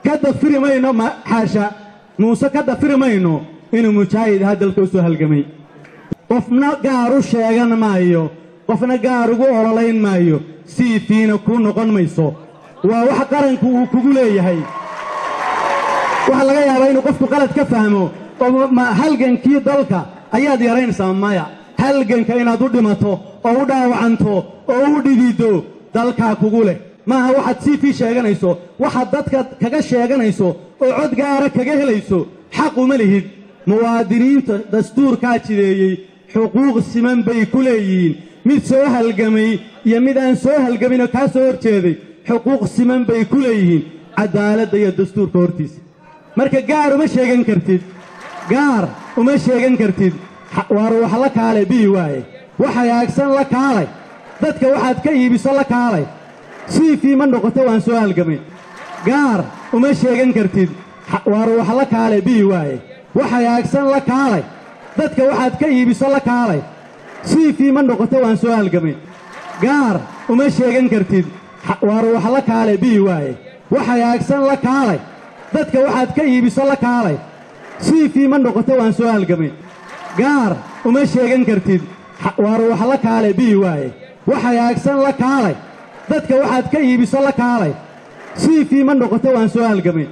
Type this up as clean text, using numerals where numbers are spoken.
Ka dafiri mayno, xaasha Muuse, ka dafiri mayno inuu mujaahid ahaa, dalka u soo halgamay. Qofna gaar u sheegan maayo, qofna gaar ugu ololayn maayo. CV-na kuu noqon mayso, waa wax qaranku uu kugu leeyahay. Waxaa laga yaabaa inuu qofku qalad ka fahmo oo ma halgankii dalka ayaad yaraynaysaa. Maya, halganka inaad u dhimato oo u dhaawacanto oo u dhidido dalkaa kugu leh. Maaha waxaad CV sheeganayso, waxaad dadka kaga sheeganayso oo cod gaara kaga helayso, xaq uma lihid. Muwaadiniinta dastuurkaa jideeyey xuquuq siman bay ku leeyihiin. Mid soo halgamay iyo mid aan soo halgaminoo kaa soo hor jeeday, xuquuq siman bay ku leeyihiin cadaaladda iyo dastuurka hortiisa. Marka gaar uma sheegan kartid, gaar uma sheegan kartid. Waar wax la kaalay bii waaye, wax hagaagsan la kaalay, dadka waxaad ka iibiso la kaalay. CV ma noqoto waan soo halgamay. Gaar uma sheegan kartid. Waar wax la kaalay bii waaye, wax hagaagsan la kaalay, dadka waxaad ka iibiso la kaalay. CV ma noqoto waan soo halgamay. Gaar uma sheegan kartid. Waar wax la kaalay bii waaye, wax hagaagsan la kaalay, dadka waxaad ka iibiso la kaalay. CV ma noqoto waan soo halgamay. Gaar uma sheegan kartid. Waar wax la kaalay bii waaye, wax hagaagsan la kaalay, dadka waxaad ka iibiso la kaalay. CV ma noqoto waan soo halgamay.